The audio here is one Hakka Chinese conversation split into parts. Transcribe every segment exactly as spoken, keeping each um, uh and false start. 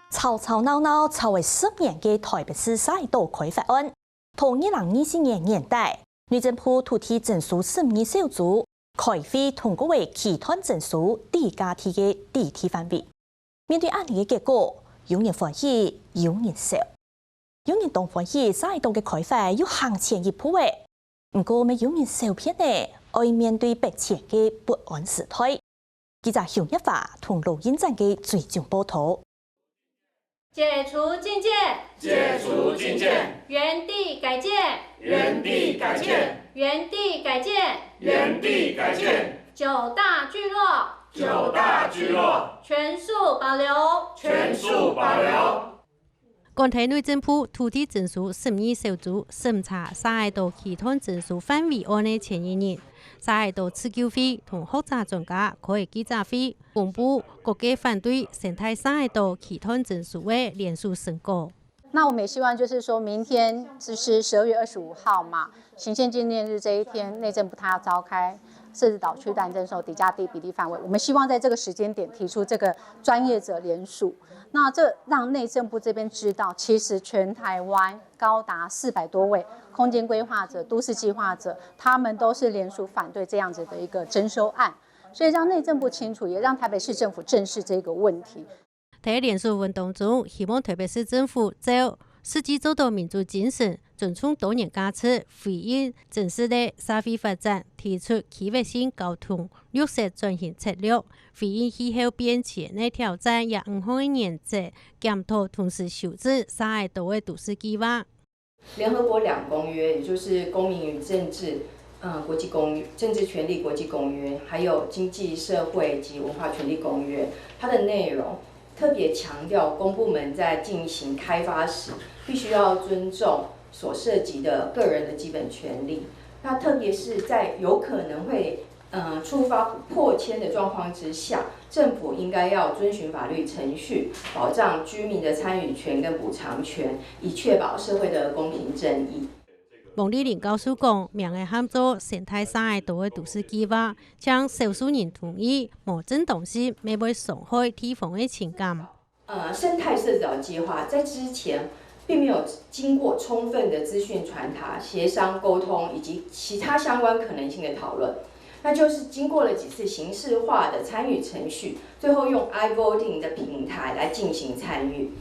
吵吵鬧鬧吵了十年个台北市沙仔島開發案，同二零二四年年底，內政部土地徵收審議小組開會通過个區段徵收地價地个地地範圍。面對恁呢个結果，有人歡喜，有人愁。有人當歡喜，沙仔島个開發又行前一步了。毋過，乜有人愁便呢，愛面對迫遷个不安時代。記者邱月華同羅英展个追蹤報導。 解除禁建，解除禁建，原地改建，原地改建，原地改建，原地改建，九大聚落，九大聚落，全數保留，全數保留。趕在內政部土地徵收審議小組審查沙仔島區段徵收範圍案个前一日，沙仔島自救會同學者專家開記者會，公布各界反對生態沙仔島區段徵收个聯署成果。 那我们也希望就是说明天就是十二月二十五号嘛，行宪纪念日这一天，内政部它要召开社子岛区段征收地价地比例范围，我们希望在这个时间点提出这个专业者联署。那这让内政部这边知道，其实全台湾高达四百多位空间规划者、都市计划者，他们都是联署反对这样子的一个征收案，所以让内政部清楚，也让台北市政府正视这个问题。 在联署文当中，希望台北市政府照實際做到民主精神，尊重多元價值，回應真實个社會發展，提出區域性交通、綠色轉型策略，回應氣候變遷个挑戰，這五項个原則檢討，同時修正沙仔島个都市計畫。 聯合國兩公約，也就是公民與政治，呃，國際公約、政治權利國際公約，還有經濟社會及文化權利公約，它的內容特別強調公部門在進行開發時，必須要尊重所涉及的個人的基本權利。那特別是在有可能會 呃，觸發迫遷的狀況之下，政府應該要遵循法律程序，保障居民的參與權跟補償權，以確保社會的公平正義。王麗玲教授講，名仔喊做生態沙仔島个都市計畫，淨少數人同意，無正當性乜會傷害地方个情感。 呃，生態社子島計畫在之前並沒有經過充分的資訊傳達、協商溝通以及其他相關可能性的討論，那就是經過了幾次形式化的參與程序，最後用 iVoting 的平台來進行參與。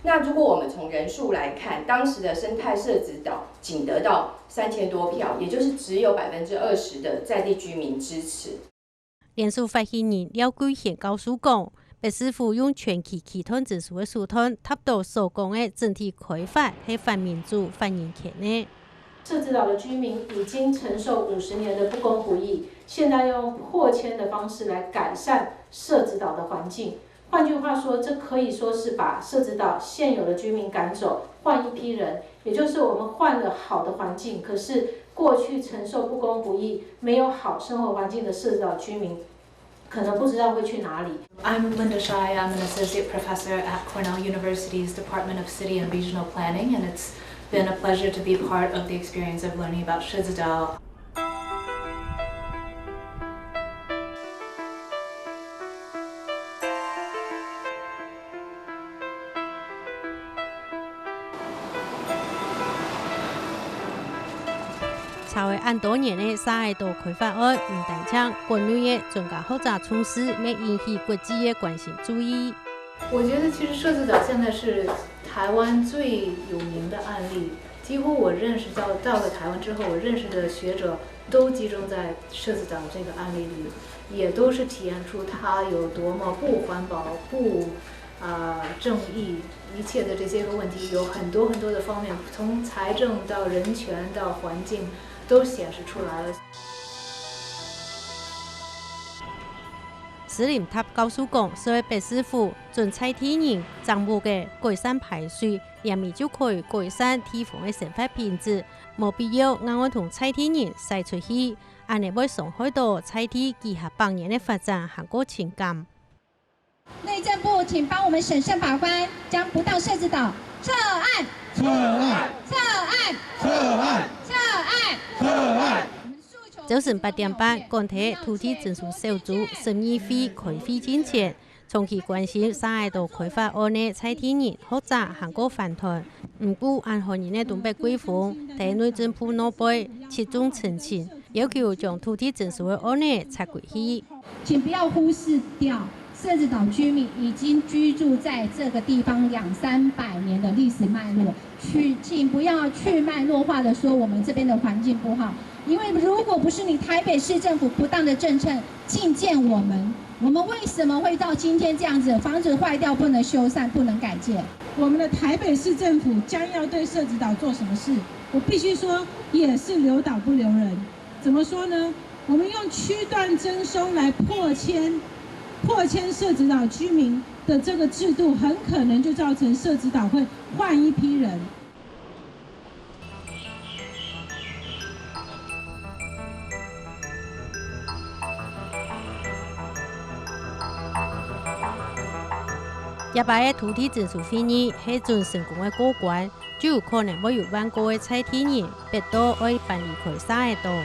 那如果我們從人數來看，當時的生態社子島僅得到三千多票，也就是只有百分之二十的在地居民支持。 聯署發起人廖貴賢教授講，北市府用全區區段徵收个手段，達到所講个整體開發，係反民主、反人權个。社子島的居民已經承受五十年的不公不義，現在用迫遷的方式來改善社子島的環境。換句話說，這可以說是把社子島現有的居民趕走，換一批人，也就是我們換了好的環境，可是過去承受不公不義、沒有好生活環境的社子島居民，可能不知道會去哪裡。 I'm Linda Shai. I'm an associate professor at Cornell University's Department of City and Regional Planning, and it's been a pleasure to be part of the experience of learning about 社子島. 吵了恁多年个沙仔島開發案，毋單淨國內个專家學者重視，乜引起國際个關心注意。我覺得其實社子島現在是台灣最有名的案例，幾乎我認識到到了台灣之後，我認識的學者都集中在社子島這個案例裡，也都是體現出它有多麼不環保、不啊正義，一切的這些個問題有很多很多的方面，從財政到人權到環境都顯示出來了。 史林塔教授講，雖北市府準在地人掌握个改善排水，連鞭就可以改善地方个生活品質，無必要硬愛同在地人徙出去，恁呢會傷害到在地幾下百年个發展還過情感。 內政部，請幫我們審慎把關，將不到社子島撤案、撤案、撤案、撤案、撤案。朝晨八點半，趕在土地徵收小組審議會開會進前，長期關心沙仔島開發案个在地人、學者還過環團，毋過恁好人个東北季風，在內政部那背集中陳情，要求將土地徵收个案仔撤回去。請不要忽視掉社子島居民已經居住在這個地方兩三百年的歷史脈絡，去，請不要去脈絡化的說我們這邊的環境不好，因為如果不是你台北市政府不當的政策，禁建我們，我們為什麼會到今天這樣子，房子壞掉不能修繕、不能改建？我們的台北市政府將要對社子島做什麼事？我必須說，也是留島不留人。怎麼說呢？我們用區段徵收來迫遷，迫遷社子島居民的這個制度，很可能就造成社子島會換一批人。 這擺个土地徵收會議係準成功个過關，就有可能會有萬過个在地人逼到愛搬離開沙仔島。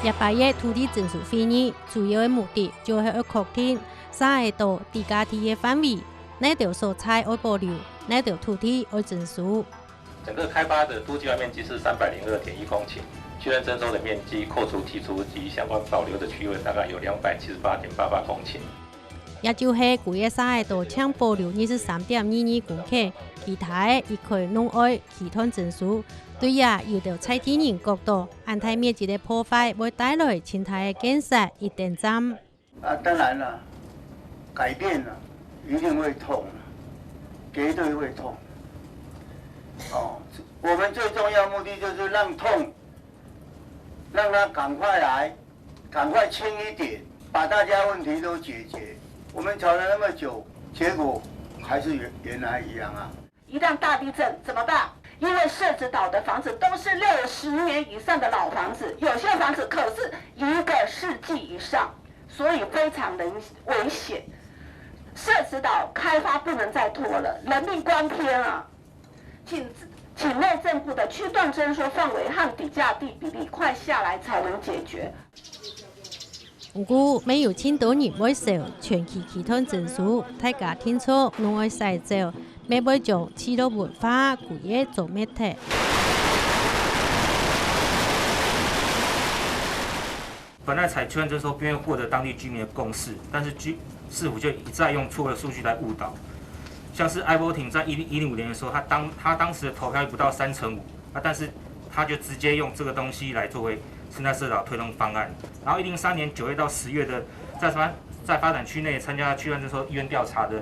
這擺个土地徵收會議，主要个目的就係愛確定沙仔島地界地个範圍，哪兜所在愛保留，哪兜土地愛徵收。整個開發的都計劃面積是三百零二點一公頃，區段徵收的面積扣除剔除及相關保留的區域大概有兩百七十八點八八公頃。 也就係規个沙仔島淨保留二十三點二二公頃，其他个一概攏愛區段徵收。對啊，有兜在地人覺得，恁大面積个破壞會帶來盡大个建設一等站。啊，當然了，改變了，一定會痛，絕對會痛。哦，我們最重要目的就是讓痛，讓它趕快來，趕快清一點，把大家問題都解決。我們吵了那麼久，結果還是原，原來一樣啊。 一旦大地震怎麼辦？因為社子島的房子都是六十年以上的老房子，有些房子可是一個世紀以上，所以非常的危險。社子島開發不能再拖了，人命關天啊！請，請內政部的區段徵收範圍和地價地比例快下來才能解決。 毋過，乜有盡多人會愁，全期區段徵收，大家定著攏愛徙走，乜會將聚落文化歸个做滅忒。本來採區段徵收並未獲得當地居民的共識，但是居，市府就一再用錯誤的數據來誤導。像是愛國亭在一零，一零五年的時候，他當，他當時的投票率不到三成五，啊，但是他就直接用這個東西來作為生態社島推動方案。然後一零三年九月到十月的在發，在發展區內參加區段徵收意願調查的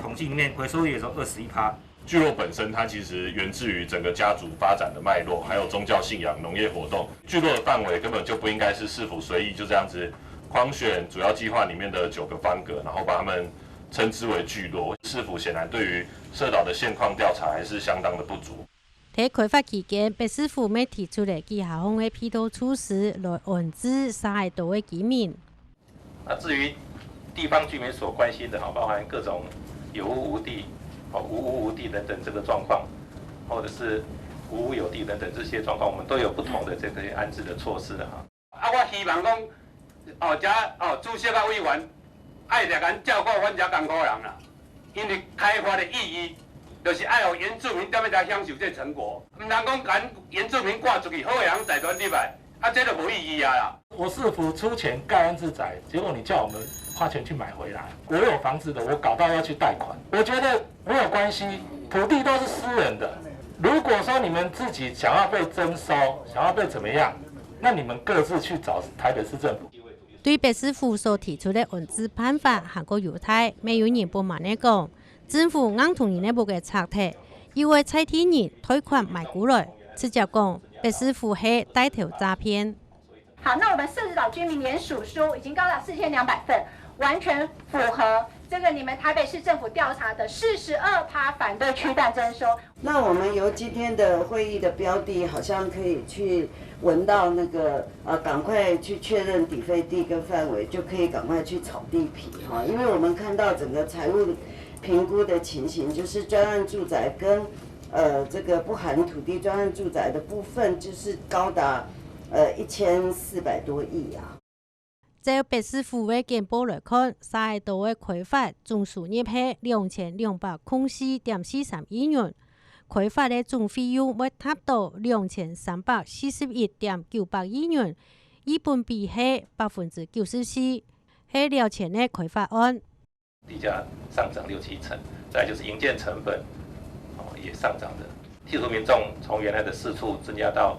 統計裡面，回收率也只有二十一趴。聚落本身它其實源自於整個家族發展的脈絡，還有宗教信仰、農業活動。聚落的範圍根本就不應該是市府隨意就這樣子框選主要計畫裡面的九個方格，然後把它們稱之為聚落。市府顯然對於社島的現況調查還是相當的不足。 在開發期間，北市府乜提出了幾下項个配套措施來安置沙仔島个居民。那至於地方居民所關心的哈，包含各種有屋無地、哦，無屋無地等等這個狀況，或者是無屋有地等等這些狀況，我們都有不同的這個安置的措施的哈。 啊，我希望講，哦，遮，哦，主席啊，委員，愛來共照顧阮遮艱苦人啦。因為開發的意義，就是愛予原住民踮咧來享受這成果，毋通講共原住民趕出去，好的人才轉入來，啊，這就無意義啊啦。我市府出錢蓋安置宅，結果你叫我們花錢去買回來。我有房子的，我搞到要去貸款，我覺得沒有關係，土地都是私人的。如果說你們自己想要被徵收，想要被怎麼樣， 那你們各自去找台北市政府。對北市府所提出个安置辦法還過優待，乜有人不滿个講，政府硬同人个屋仔拆忒，又愛在地人貸款買過來，直接講北市府係帶頭詐騙。好，那我們社子島居民連署書已經高達四千兩百份，完全符合這個你們台北市政府調查的四十二趴反對區段徵收。 那我們由今天的會議的標的，好像可以去聞到那個，呃，趕快去確認底費地跟範圍，就可以趕快去炒地皮哈，因為我們看到整個財務評估的情形，就是專案住宅跟，呃，这个不含土地专案住宅的部分，就是高达，呃，一千四百多亿啊。照北市府个简报来看，沙仔島个开发总收入係兩千兩百空四點四三億元，开发个总费用會達到兩千三百四十一點九八億元，預本比係百分之九十四，係了前个开发案。 地价上涨六七成，再来就是营建成本，哦，也上涨的。替代民众从原来的四处增加到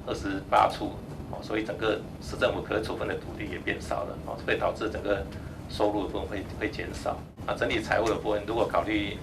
二十八处，哦，所以整个市政府可处分的土地也变少了，哦，会导致整个收入的部分会，会减少。那整体财务的部分，如果考虑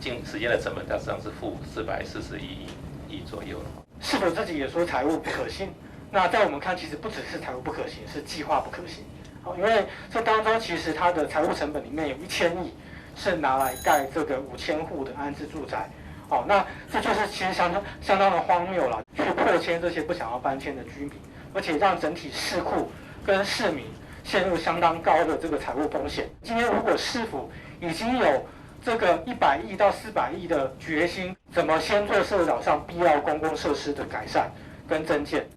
近时间的成本，大致上是负四百四十一亿左右了。 市府自己也说财务不可信，那在我们看，其实不只是财务不可信，是计划不可信。好，因为这当中其实它的财务成本里面有一千亿是拿来盖这个五千户的安置住宅。好，那这就是其实相当，相当的荒谬了，去迫迁这些不想要搬迁的居民，而且让整体市库跟市民陷入相当高的这个财务风险。今天如果市府已经有这个一百亿到四百亿的决心，怎么先做社子岛上必要公共设施的改善跟增建？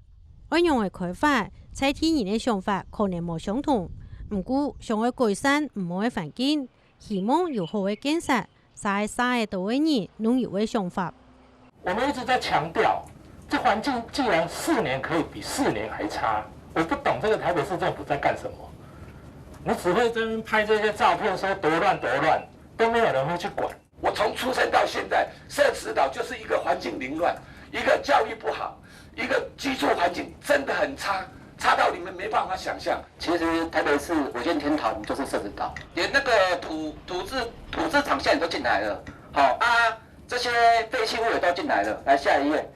仰般个开发，在地人个想法可能無相同，毋過想愛改善毋好个環境，希望有好个建設，才係沙仔島个人攏有个想法。 我们一直在强调，这环境既然四年可以比四年还差，我不懂这个台北市政府在干什么。你只会这边拍这些照片，说多乱多乱，都没有人会去管。我从出生到现在，社子岛就是一个环境凌乱，一个教育不好，一个居住环境真的很差，差到你们没办法想象。其实台北市违建天堂就是社子岛，连那个土土质土质厂现在都进来了，好啊，这些废弃物也都进来了。来下一页，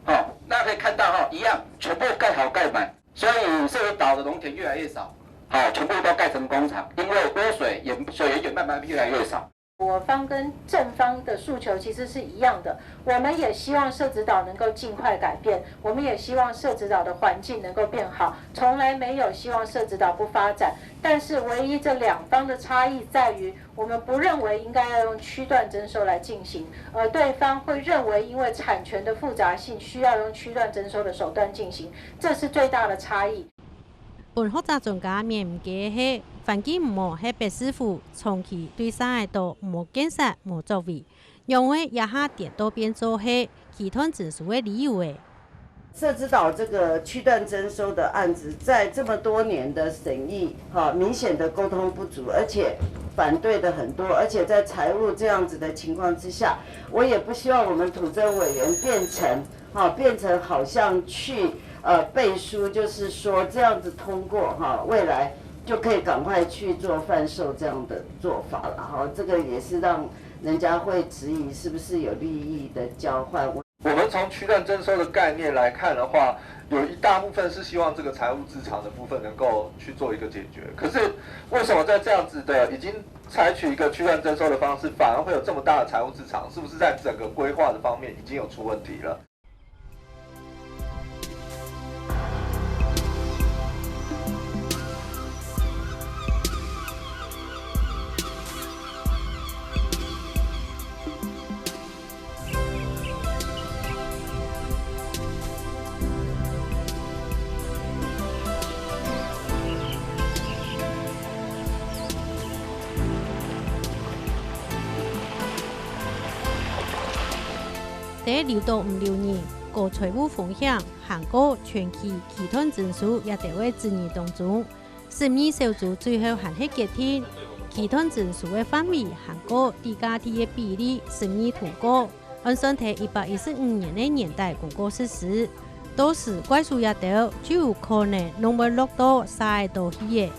好，那可以看到哈，一样全部盖好盖满，所以社子岛的农田越来越少，好，全部都盖成工厂，因为污水也水源也慢慢越来越少。 我方跟正方的诉求其实是一样的，我们也希望社子岛能够尽快改变，我们也希望社子岛的环境能够变好，从来没有希望社子岛不发展。但是唯一这两方的差异在于，我们不认为应该要用区段征收来进行，而对方会认为因为产权的复杂性需要用区段征收的手段进行，这是最大的差异。 分學者專家面毋解个係，環境毋好係北市府長期對沙仔島無建設、無作為，仰會這下顛倒變做係區段徵收个理由呢？社子島这个区段征收的案子，在这么多年的审议，哈，明显的沟通不足，而且反对的很多，而且在财务这样子的情况之下，我也不希望我们土征委员变成 哈，变成好像去呃背书，就是说这样子通过哈，未来就可以赶快去做贩售这样的做法了哈。这个也是让人家会质疑是不是有利益的交换。我们从区段征收的概念来看的话，有一大部分是希望这个财务自偿的部分能够去做一个解决。可是为什么在这样子的已经采取一个区段征收的方式，反而会有这么大的财务自偿？是不是在整个规划的方面已经有出问题了？ 在留島毋留人、高財務風險、還過長期區段徵收這兜个質疑當中，審議小組最後還係決定，區段徵收个範圍還過地價地个比例審議通過，按算在一百一十五年个年底公告實施。到時怪手這兜就有可能攏會落到沙仔島去了。